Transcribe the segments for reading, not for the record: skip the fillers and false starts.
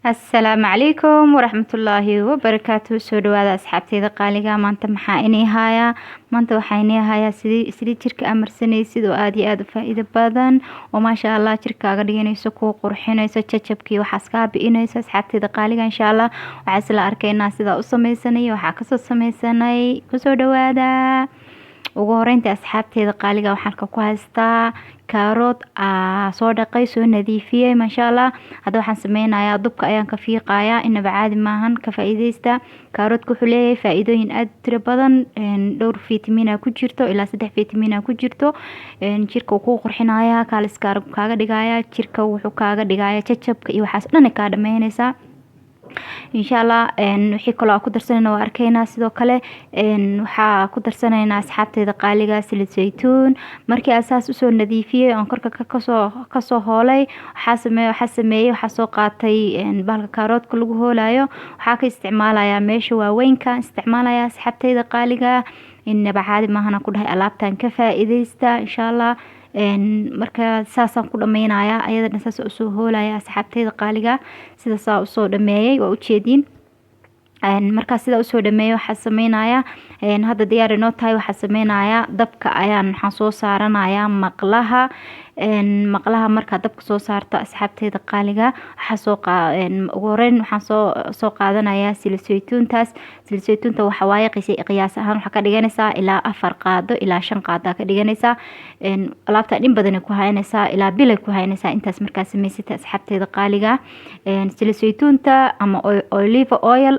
Asalaamu calaykum waraxmatullaahi wabarakaatu. Soo dhawaada, asxaabteyda qaaliga. Maanta maxaa inii hayaa? Maanta waxaa inii hayaa sidii saliid jirka amarsanaysid oo aada iyo aada u faa-iido badan oo, maasha Allah, jirkaaga dhiganayso, kuu qurxinayso, jajabkii waxaas kaa bi'inayso. Asxaabteyda qaaliga, insha Allah waxaa isla arkaynaa sidaa u sameysanay, waxaa kasoo sameysanay. Kusoo dhawaada. Ugu horeynta, asxaabteeda qaaliga, waxaan halka ku haystaa kaarood soo dhaqay, soo nadiifiyey, maasha Allah. Hadda waxaan sameynayaa, dubka ayaan ka fiiqayaa. Inaba caadi maahan, ka faa-iideysta. Kaaroodka wuxuu leeyahay faa-iidooyin aada u tiro badan. Dhowr fitamina ku jirto, ilaa saddex fitamina ku jirto. Jirka wuu kuu qurxinayaa, kaaliska kaaga dhigaya, jirka wuxuu kaaga dhigaya jajabka iyo waxaas dhan kaa dhameyneysaa, insha Allah. Wixii kaloo aan ku darsanayna waa arkaynaa. Sidoo kale waxaa ku darsanaynaa, asxaabteeda qaaliga, saliid saytuun. Markii aan saas usoo nadiifiyey oon korka kasoo hoolay, waxaa sameeyey, waxaa soo qaatay bahalka kaaroodka lagu hoolayo. Waxaa ka isticmaalayaa meesha waaweynka isticmaalaya. Asxaabteyda qaaliga, inaba caadi maahana ku dhahay, alaabtan ka faa-iideysta, insha Allah. Marka saasaan ku dhameynayaa, ayada dhan saas usoo hoolaya. Asxaabteyda qaaliga, sida saa usoo dhameeyey waa ujeediin. Markaa sidaa usoo dhameeyey, waxaa sameynayaa, hadda diyaar inoo tahay, waxaa sameynayaa, dabka ayaan waxaan soo saaranayaa maqlaha. Maqlaha markaa dabka soo saarto, asxaabteyda qaaliga, waxaa soo ugu horeyn waxaan soo qaadanayaa saliid saytuuntaas. Saliid saytuunta waxa waaye, qiyaas ahaan waxaa ka dhiganaysaa ilaa 4 qaado ilaa 5 qaado ka dhiganaysaa. Alaabta dhin badanay ku haynaysaa, ilaa bilay ku haynaysaa intaas markaa samaysata. Asxaabteyda qaaliga, saliid saytuunta ama olive oil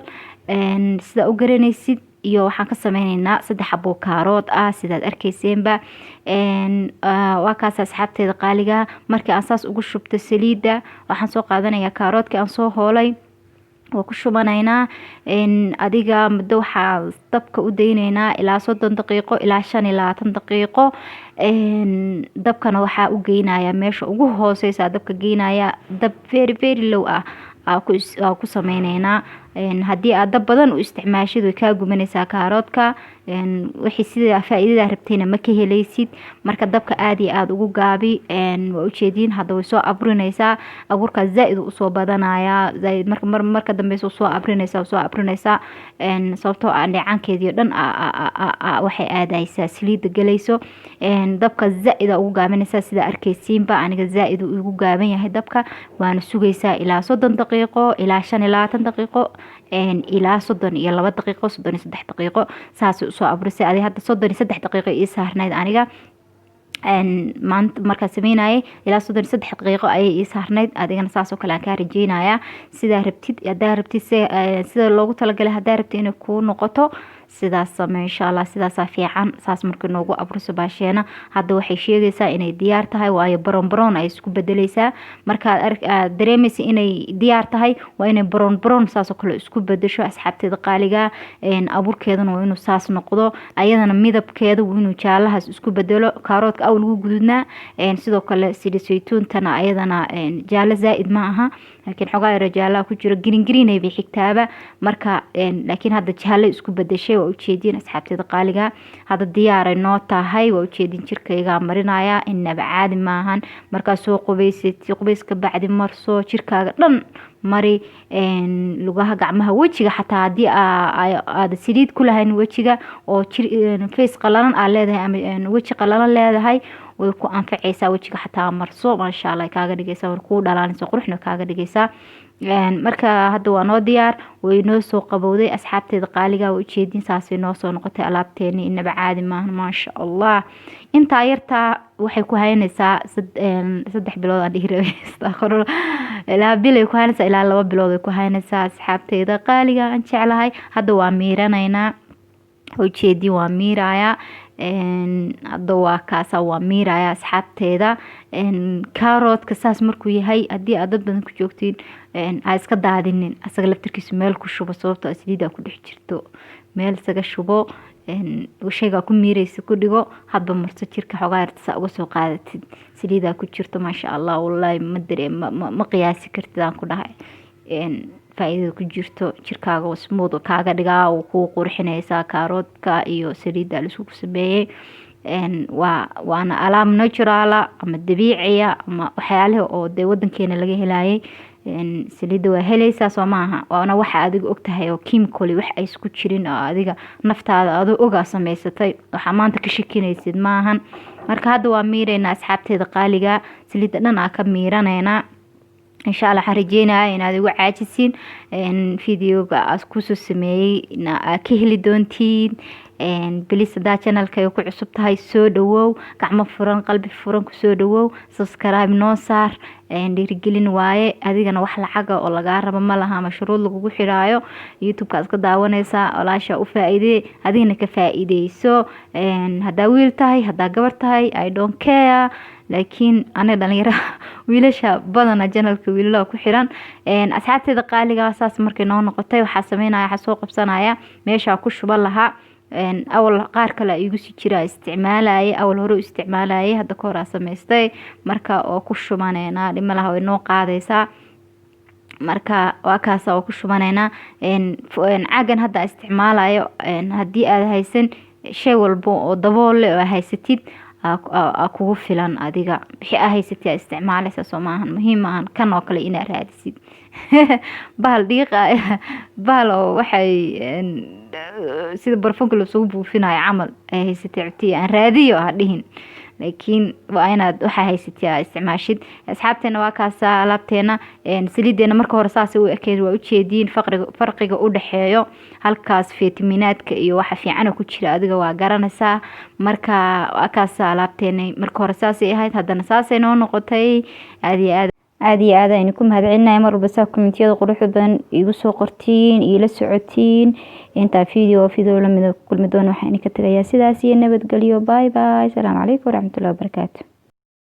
sida u garanaysid iyo waxaan ka sameyneynaa saddex xabo kaarood ah, sidaad arkayseenba. Waa kaas, asxaabteeda qaaliga. Markii aan saas ugu shubto saliidda, waxaan soo qaadanayaa kaaroodkii aan soo hoolay, waa ku shubanaynaa. Adiga muddo waxaa dabka u dayneynaa ilaa 30 daqiiqo ilaa 25 daqiiqo. Dabkana waxaa u geynayaa meesha ugu hooseysa, dabka geynaya, dab very very low ah aa ku sameyneynaa. Haddii aad dab badan u isticmaashid, way kaa gubanaysaa kaaroodka, wixii sida faa-iidada rabtayna ma ka heleysid. Marka dabka aada iyo aada ugu gaabi. Waa ujeediin, hadda way soo abrinaysaa, abuurkaas zaa-id usoo badanayaa zaaid. Marka mar marka dambeysa soo abrinaysaa, soo abrinaysaa, sababtoo ah dheecaankeedii o dhan waxay aadaysaa saliida galayso. Dabka zaa-id aa ugu gaabinaysaa, sida arkeysiinba aniga zaa-id uu igu gaaban yahay dabka. Waana sugaysaa ilaa 30 daqiiqo ilaa 25 daqiiqo ilaa 32 daqiiqo, 33 daqiiqo, saasay usoo abrisay. Adi hadda 33 daqiiqo ii saarnayd aniga maanta markaa sameynayay, ilaa 33 daqiiqo ayay ii saarnayd. Adigana saas oo kale aan kaa rajeynayaa. Sidaa rabtid, hadaa rabtid, sida loogu talagalay haddaa rabtid inay kuu noqoto, sidaas samey, insha Allah. Sidaasaa fiican. Saas markii noogu abriso baasheena, hadda waxay sheegaysaa inay diyaar tahay, waayo brown brown ay isku bedeleysaa. Markaad aad dareemaysa inay diyaar tahay, waa inay brown brown saasoo kale isku bedesho. Asxaabteeda qaaliga, abuurkeeduna waa inuu saas noqdo, ayadana midabkeeda waa inuu jaalahaas isku bedelo. Kaaroodka aw lagu gududnaa, sidoo kale saliid saytuuntana ayadana jaalo zaa-id ma aha, laakiin xogaa yaro jaalaha ku jiro, green green ay bay xigtaaba. Marka laakiin hadda jaalo isku bedeshay, waa ujeediin. Asxaabteeda qaaliga, hadda diyaaray noo tahay, waa ujeedin. Jirkaygaa marinaya, inaba caadi maahan. Markaa soo qubaysad, qubays ka bacdi marso, jirkaaga dhan mari, lugaha, gacmaha, wejiga. Xataa haddii aada saliid ku lahayn wejiga oo jir face qalalan aad leedahay ama weji qalalan leedahay, way ku anfaceysaa. Wejiga xataa marso, maasha Allah, kaaga dhigeysaa, way kuu dhalaalinaysa, quruxna kaaga dhigeysaa. Marka hadda waa noo diyaar, way noo soo qabowday. Asxaabteeda qaaliga, waa ujeedin, saasay noo soo noqotay alaabteeni. Inaba caadi maahan, maasha Allah. Intaa yartaa waxay ku haynaysaa 3 bilood aan dhihi rabay, astaghfirullah, ilaa bil ay ku haynaysaa, ilaa 2 bilood ay ku haynaysaa. Asxaabteeda qaaliga aan jeclahay, hadda waa miiranaynaa. Ujeedin, waa miirayaa hadda, waa kaasa, waa miiraya, asxaabteeda. Kaaroodka saas markuu yahay, haddii aad dad badan ku joogtiin, ha iska daadinin, asaga laftirkiisa meel ku shubo, sababtoo ah saliida ku dhex jirto. Meel isaga shubo, shaygaa ku miireysa ku dhigo, hadba marso jirka, xoogaa yarta saa uga soo qaadatid saliidaa ku jirto. Maasha Allah, wallaahi ma daree ma qiyaasi kartid aan ku dhahay faa-iidada ku jirto. Jirkaaga smooth kaaga dhigaa, uu kuu qurxinaysaa. Kaaroodka iyo saliidda laisku sameeyey waana alaab natural ama dabiiciya ama waxyaalihi oo dee wadankeena laga helayay. Saliidda waa helaysaa, soo maaha? Waana waxa adiga ogtahay oo chemically wax ay isku jirin, oo adiga naftaada adoo ogaa samaysatay. Waxaa maanta ka shakinaysid maahan. Marka hadda waa miireynaa, asxaabteeda qaaliga. Saliidda dhan aa ka miiraneynaa, insha Allah. Waxaan rajeynaya inaad igu caajisiin videoga aad kusoo sameeyey, aa ka heli doontiin. Please, hadaa channelka ku cusub tahay, soo dhawow, gacmo furan, qalbi furan kusoo dhawow. Subscribe noo saar, dhiirigelin waaye. Adigana wax lacaga oo lagaa rabo ma laha ama shuruud lagugu xiraayo. YouTube-ka aad ka daawanaysaa, walaasha u faa-iidee, adigana ka faa-iideyso. Haddaa wiil tahay, haddaa gabar tahay, I don't care, laakiin aniga dhalinyaro wiilasha badana channelka wiilalaha ku xiran. Asxaabteeda qaaliga, saas markay noo noqotay, waxaa sameynaya, waxaa soo qabsanaya meeshaa ku shuban lahaa. Awal qaar kale igu sii jira isticmaalayay, awal hore u isticmaalayay, hadda ka hor aa samaystay. Marka oo ku shubaneynaa, dhima laha, way noo qaadaysaa. Marka waa kaasa, oo ku shubaneynaa caagan hadda isticmaalayo. Haddii aad haysan, shay walbo oo dabool leh oo haysatid aa kugu filan. Adiga wixii aa haysatid aa isticmaalaysa, soo maahan? Muhiim maahan kan oo kale inaa raadisid bahal dhiiqa, bahal oo waxay sida barfunka lasugu buufinayo camal ay haysatay cutiya aan raadiyo ha dhihin, laakiin waa inaad waxaa haysatid aa isticmaashid. Asxaabteena, waa kaasa alaabteena. Saliideena marka hore saasay u ekeyd, waa ujeediin faqriga, farqiga u dhexeeyo halkaas. Fitamiinaadka iyo waxa fiicana ku jira adiga waa garanaysaa. Marka waa kaasa alaabteena, marka hore saasay ahayd, haddana saasay noo noqotay. Aada iyo aad, aada iyo aad aynu ku mahadcelinaya mar walba saa commentiyada quruxda badan igu soo qortiin, iila socotiin. Intaa video lamida ku kulmi doona, waxaan idinka tagayaa sidaas iyo nabadgelyo. Bye bye, asalaamu calaykum waraxmatullahi wabarakaatu.